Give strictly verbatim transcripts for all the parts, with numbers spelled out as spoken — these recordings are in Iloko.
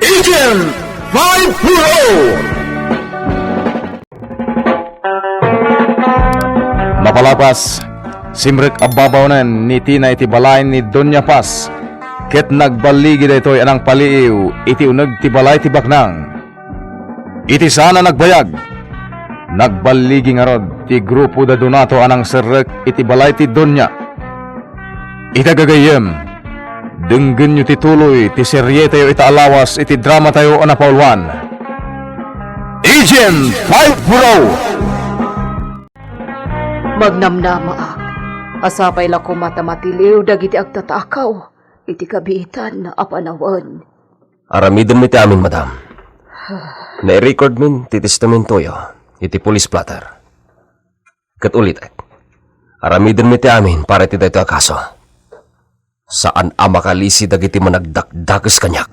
Agent five four oh! Mapalapas, simrek a babaonen ni Tina iti balay ni Doña Paz, ket nagballigi daytoy a nangpaliiw iti uneg ti balay ti baknang. Iti saan a nagbayag, nagballigi ngarud ti grupo da Donato a nangserrek iti balay ti Doña. Ita gagayyem, denggenyo ti tuloy ti serietayo ita a lawas iti dramatayo a napauluan, Agent five four oh! Magnamnamaak a sapay la koma ta matiliw dagiti agtatakaw iti kabiitan a panawen. Aramidenmi ti amin, madam. Nairecordmin ti testamentoyo iti police blotter. Ket ulitek, aramidenmi ti amin para iti daytoy a kaso. Saan a makalisi dagiti managdakdakes kaniak.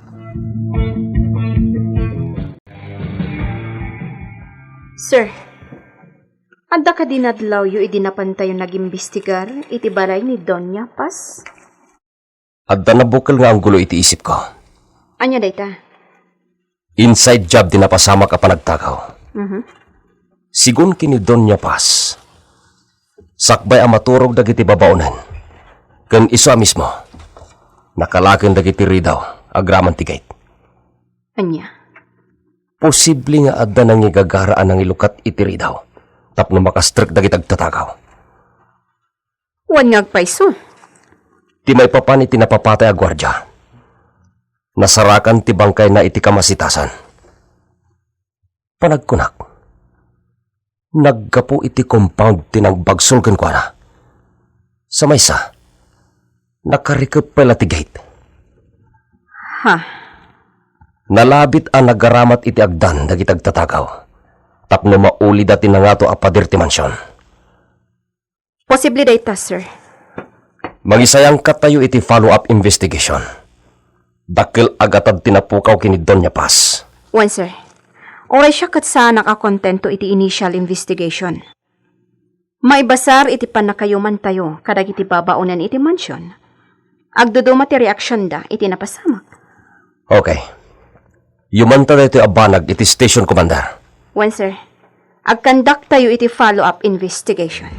Sir, adda kadi nadlawyo idi napantayo nagimbestigar iti balay ni Doña Paz? Adda nabukel nga anggulo iti isipko. Ania dayta? Inside job ti napasamak a panagtakaw. Mhm. Sigun ken ni Doña Paz, sakbay a maturog dagiti babaonen, ken isu a mismo, nakalaken dagiti ridaw agraman ti gate. Ania? Posible nga adda nangigagara a nangilukat iti ridaw tapno makastrek dagiti agtatakaw. Wen nga agpayso. Ti maipapan iti napapatay a guardia, nasarakan ti bangkayna iti kamasitasan. Panagkunak, naggapu iti compound ti nangbagsol kenkuana. Sa maysa, nakarikep pay la ti gate. Ha? Nalabit a nagaramat iti agdan dagiti agtatakaw tapno maulida ti nangato a pader ti mansion. Posible dayta, sir. Mangisayangkattayo iti follow-up investigation. Dakkel a gatad ti napukaw ken ni Doña Paz. Wen, sir. Uray siak ket saanak a kontento iti initial investigation. Maibasar iti pannakayumantayo kadagiti babaonen iti mansion. Agduduma ti reaksionda iti napasamak. Okay. Yumanta daytoy a banag iti station commander. Wen, sir. Agkandaktayo iti follow-up investigation.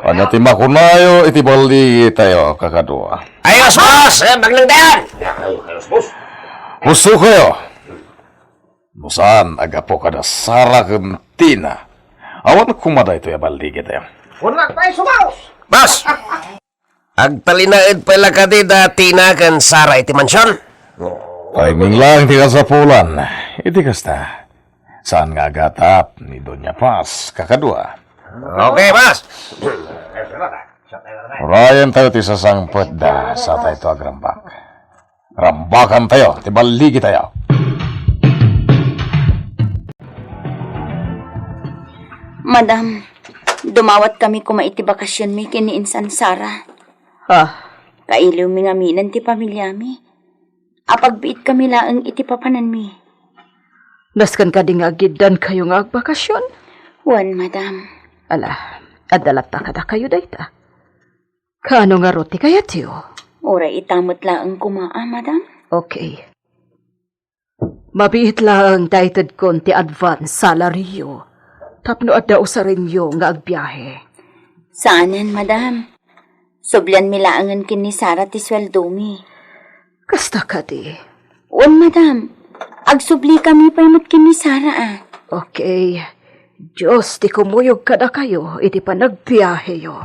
Ania ti makunayo iti balligitayo, kakadua? Ayos, boss! Eh, bagnang dayan! Husto kayo! No saan a gapu kada Sara ken Tina, awan koma daytoy a balligitayo. Kunak tayo, boss! Boss! Agtalinaed pay la kadi da Tina ken Sara iti mansion? Timing lang ti kasapulan. Iti kasta, saan nga agatap ni Doña Paz, kakadua. Okay, boss. Urayen tayo ti sasangpetda, sa tayo agrambak. Rambakan tayo ti balligi tayo. Madam, dumawat kami koma iti bakasionmi ken ni Insan Sara. Ah. Kailiwmi ngaminen ti pamiliami. Apagbiit kami laeng iti papananmi. Nasken kadi nga agiddan kayo nga agbakasion? Wen, madam. Ala, adda latta kadakayo dayta. Kaano ngarud ti kayatyo? Uray ita met laeng koma, a, madam. Okay. Mabiit laeng ta itedkon ti advance salaryyo tapno adda usarenyo nga agbiahe. Saanen, madam. Sublianmi laengen ken ni Sara ti sueldomi. Kasta kadi? Wen, madam. Agsublikami pay met ken ni Sara, a. Okay. Dios ti kumuyog kadakayo iti panagbiaheyo.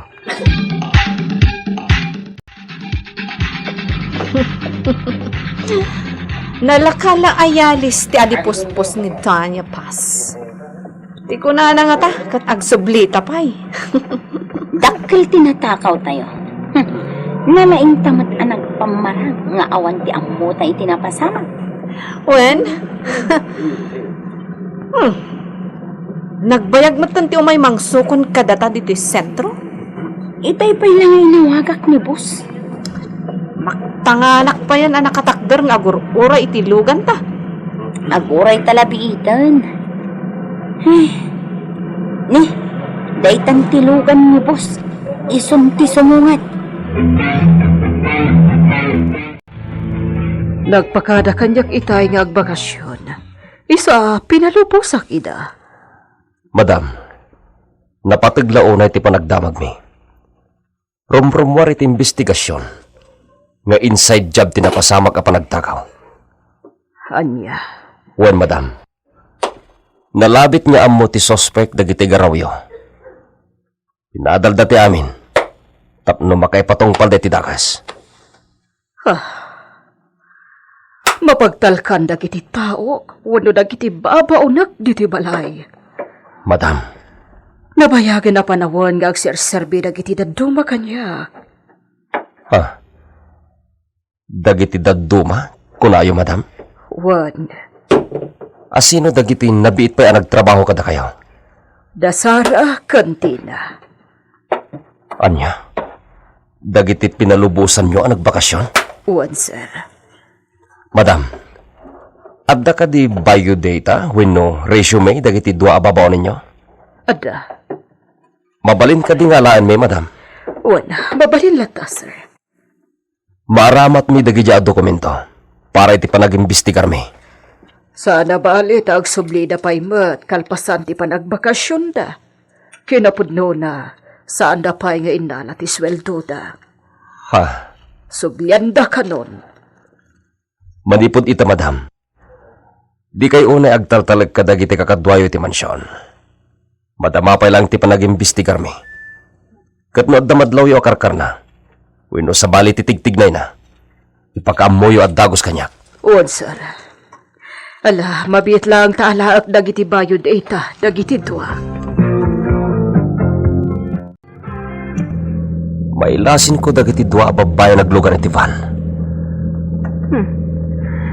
Nalaka la a yalis ti adipuspos ni Doña Paz. Ti kunana ngata, ket agsublita pay. Dakkel ti natakaw tayo. Nalaingta met a nagpammarang nga awan ti ammota iti napasamak. Wen? Hmm. Nagbayag metten ti umay mangsukon kadata ditoy sentro? Itay pay la nga inawagak ni boss. Maktanganak payen a nakatakder nga agur-uray iti luganta. Aguray ta la biiten. Ay. Ni, daytan ti lugan ni boss. Isun ti sumungat. Nagpakada kaniak itay nga agbakasyon. Isu a pinalubosak ida. Madam, napateg la unay ti panagdamagmi. Rumrummuar iti imbestigasyon nga inside job ti napasamak a panagtagaw. Ania? Wen, madam. Nalabit nga ammo ti suspek dagiti garawyo. Pinadalda ti amin tapno makaipatungpalda iti dakes. Ah. Mapagtalkan dagiti tao wenno dagiti babaonek diti balay. Madam. Nabayagen a panawen nga agserserbi dagiti dadduma kaniak. Ha? Dagiti dadduma, kunayo, madam? Wen. Asino dagiti nabiit pay a nagtrabaho kadakayo? Da Sara ken Tina. Ania? Dagiti pinalubosanyo a nagbakasyon? Wen, sir. Madam, adda kadi biodata wenno resume dagiti dua a babaonenyo? Adda. Mabalin kadi nga alaenmi, madam? Wen, mabalin latta, sir. Maaramatmi dagiti a dokumento para iti panagimbestigarmi. Saan a bali ta agsublida pay met kalpasan ti panagbakasionda. Kinapudnona, saanda pay nga innala ti sueldoda. Ha? Sublianda kanon. Manipud ita, madam, dikay unay agtaltalek kadagiti kakaduayo iti mansion. Madama pay laeng ti panagimbestigarmi. Ket no adda madlawyo a karkarna, wenno sabali ti tigtignayna, ipakaammoyo a dagus kaniak. Wen, sir. Ala, mabiit laeng ta alaek dagiti biodata dagiti dua. Mailasinko dagiti dua a babbai a naglugar iti van. Hmm.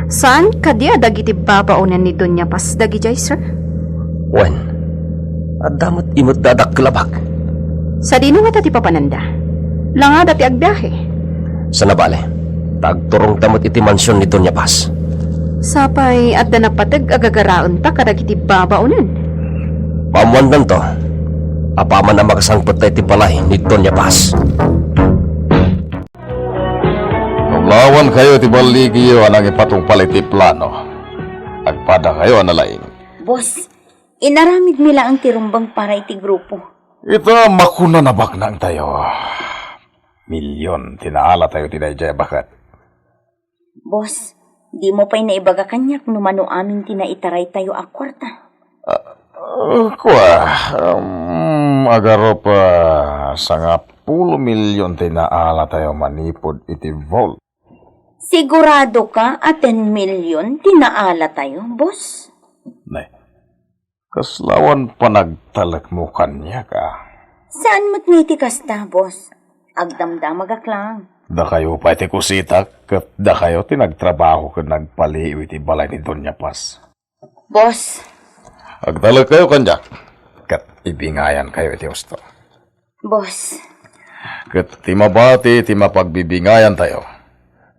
Saan kadi a dagiti babaonen ni Doña Paz dagidiay, sir? Wen, adda met imutda a dakkel a bag. Sadino ngata ti papananda? Langada ti agbiahe. Saan a bale, ta agturongta met iti mansion ni Doña Paz. Sapay adda napateg a gagaraenta kadagiti babaonen. Paammoandanto, apaman a makasangpetta iti balay ni Doña Paz. Naglawankayo iti balligyo a nangipatungpal iti plano, agpadakayo a nalaing. Boss, inaramidmi laeng ti rumbeng para iti grupo. Ita, makunan a baknangtayo. Milyon ti naalatayo ti daydiay a baket. Boss, dimo pay naibaga kaniak no mano amin ti naitaraytayo a kuarta? Ah, ah, kua, um, agarup, ah, sangapulo milyon ti naalatayo manipud iti vault. Sigurado ka a ten milyon ti naalatayo, boss? Nay, kasla awan panagtalekmo kaniak, a? Saan met nga iti kasta, boss? Agdamdamagak lang. Dakayo pay ti kusitak, ket dakayo ti nagtrabaho ken nagpaliiw iti balay ni Doña Paz. Boss. Agtalekkayo kaniak, ket ibingayankayo iti husto. Boss. Ket ti mabati ti mapagbibingayantayo,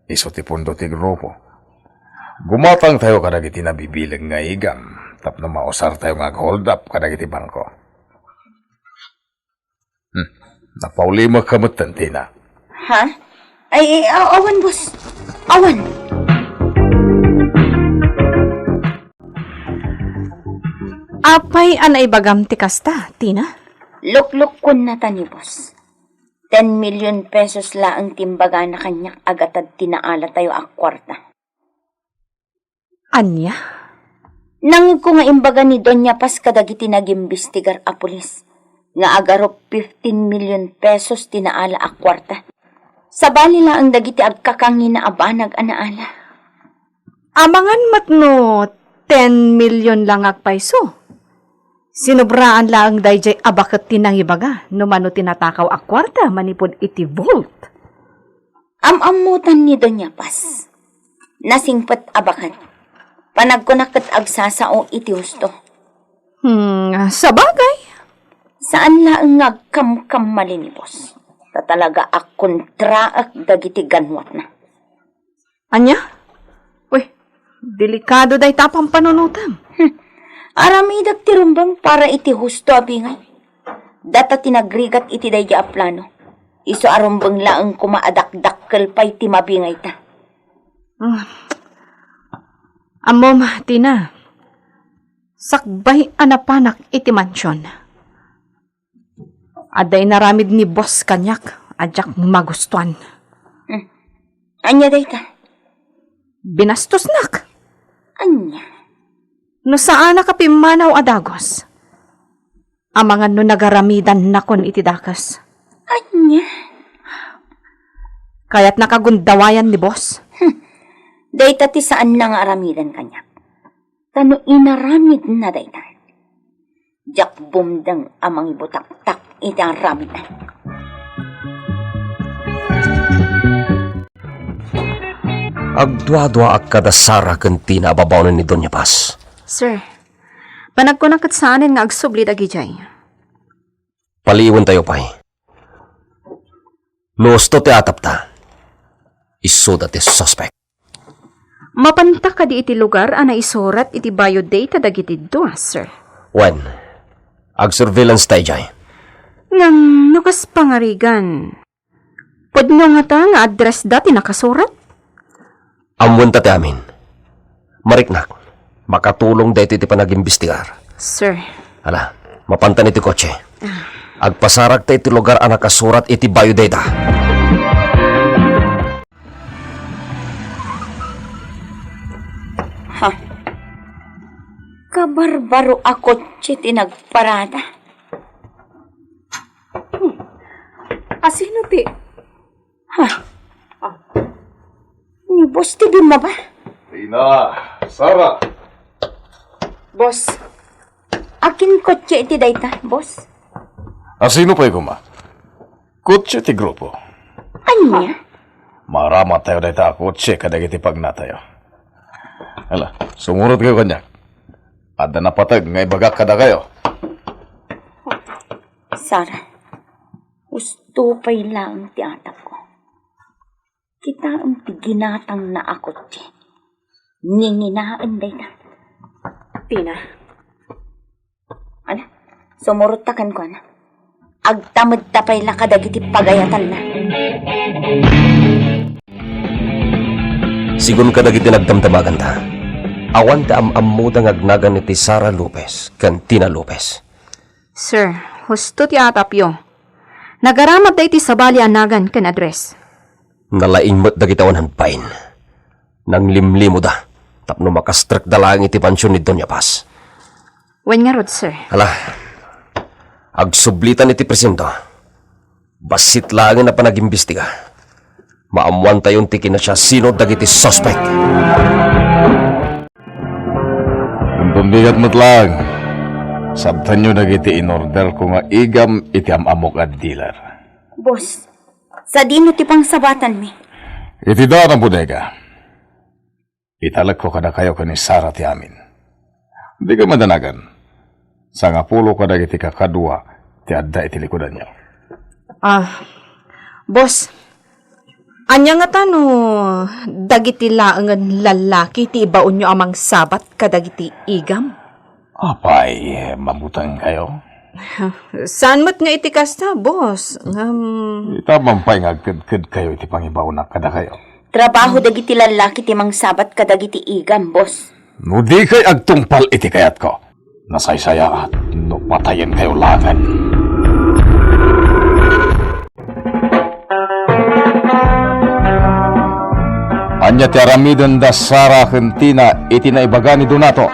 isu ti pundo ti grupo. Gumatangtayo kadagiti nabibileg nga igam tapno mausartayo nga ag-hold up kadagiti bangko. Hmm. Napaulimekka metten, Tina. Ha? Ay, ay, aw-, awan, boss. Awan. Apay a naibagam ti kasta, Tina? Luklukkonna ta ni boss. Ten million pesos laeng ti imbagana kaniak a gatad ti naalatayo a kuarta. Ania? Nangegko nga imbaga ni Doña Paz kadagiti nagimbestigar a pulis nga agarup fifteen million pesos ti naala a kuarta. Sabali laeng dagiti agkakangina a banag a naala. Amangan met no ten million la nga agpayso. Sinubraan laeng daydiay a baket ti nangibaga no mano ti natakaw a kuarta manipud iti vault. Am-ammotan ni Doña Paz. Nasingpet a baket. Panagkunak ket agsasao iti husto. Hmm, sabagay. Saan laeng nga agkamkamali ni boss. Ta talaga a kontraek dagiti ganwatna. Ania? Uy, delikado dayta a pampanunotem. Hmm. Aramidek ti rumbeng para iti husto a bingay. Data ti nagrigat iti daydi a plano. Isu a rumbeng laeng koma a dakdakkel pay ti mabingayta. Ah. Ammom, Tina, sakbay a napanak iti mansion, adda inaramid ni boss kaniak a diak magustuan. Hmm. Ania dayta? Binastosnak. Ania? No saanak a pimmanaw a dagus, amangan no nagaramidannakon iti dakes. Ania? Kayatnak a gundawayan ni boss. Hmm. Dayta ti saanna nga aramidan kaniak. Ta no inaramidna dayta, diak bumdeng a mangibutaktak iti aramidna. Agduaduaak kada Sara ken Tina a babaonen ni Doña Paz. Sir, panagkuna ket saanen nga agsubli dagidiay. Paliiwentayo pay. No husto ti atapta, isuda ti suspek. Mapanta kadi iti lugar a naisurat iti biodata dagiti dua, sir? Wen, agsurveillance ta idiay. Ngem no kas pangarigan, pudno ngata nga address da ti nakasurat? Ammoenta ti amin. Mariknak, makatulong daytoy iti panagimbestigar. Sir. Ala, mapantan iti kotse. Ah. Agpasarakta iti lugar a nakasurat iti biodata. Ha? Kabarbaro a kotse ti nagparada. Hmm. Asino ti Ha? Ah. Ni boss ti bimmaba? Tina, Sara. Boss, akin kotse iti dayta, boss? Asino pay koma? Kotse ti grupo. Ania? Maramatayo dayta a kotse kadagiti pagnatayo. Ala, sumurot kayo kaniak. Adda napateg nga ibagak kadakayo. Sara, husto pay laeng ti atapko. Kitaem ti ginatangna a kotse. Nginginaen dayta. Tina. Ala, sumurot ta kenkuana. Agtamedta pay la kadagiti pagayatanna. Sigun kadagiti nagdamdamaganta, awan ti am-ammoda nga agnagan iti Sara Lopez ken Tina Lopez. Sir, husto ti atapyo. Nagaramat daytoy sabali a nagan ken address. Nalaing met dagiti awanan bain. Nanglimlimoda tapno makastrekda laeng iti mansion ni Doña Paz. Wen ngarud, sir. Ala, agsublitan iti presinto. Bassit laengen a panagimbestiga. Maammoantayon ti kinasiasino dagiti suspek. Ngem bigat met laeng, sabtanyo dagiti inorderko nga igam iti am-ammok a dealer. Boss, sadino ti pangsabatanmi? Iti daan a bodega, italekko kadakayo ken ni Sara ti amin. Dika madanagan. Sangapulo kadagiti kakadua ti adda iti likudanyo. Ah, boss, ania ngata no dagiti laengen lallaki ti ibaonyo a mangsabat kadagiti igam? Apay, mabuteng kayo? Saan met nga iti kasta, boss? Ngem ita man pay nga agkedked kayo iti pangibaonak kadakayo. Trabaho dagiti lallaki ti mangsabat kadagiti igam, boss. No di kay agtungpal iti kayatko, nasaysayaat no patayen kayo laengen. Ania ti aramiden da Sara ken Tina iti naibaga ni Donato?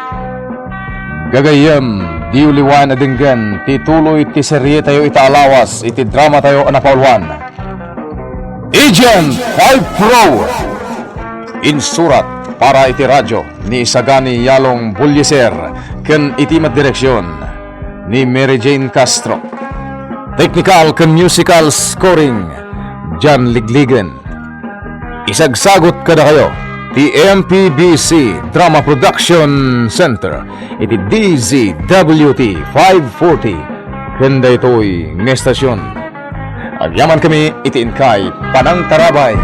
Gagayyem, diyo liwayan a denggen ti tuloy ti serietayo ita a lawas iti dramatayo a napauluan, Agent five Pro. Insurat para iti radio ni Isagani Yalong Bullieser ken iti met direksion ni Mary Jane Castro. Technical ken musical scoring, John Ligligen. Isagsagut kadakayo ti M P B C Drama Production Center iti D Z W T five forty ken daytoy nga estasion. Agyamankami iti inkay panangtarabay.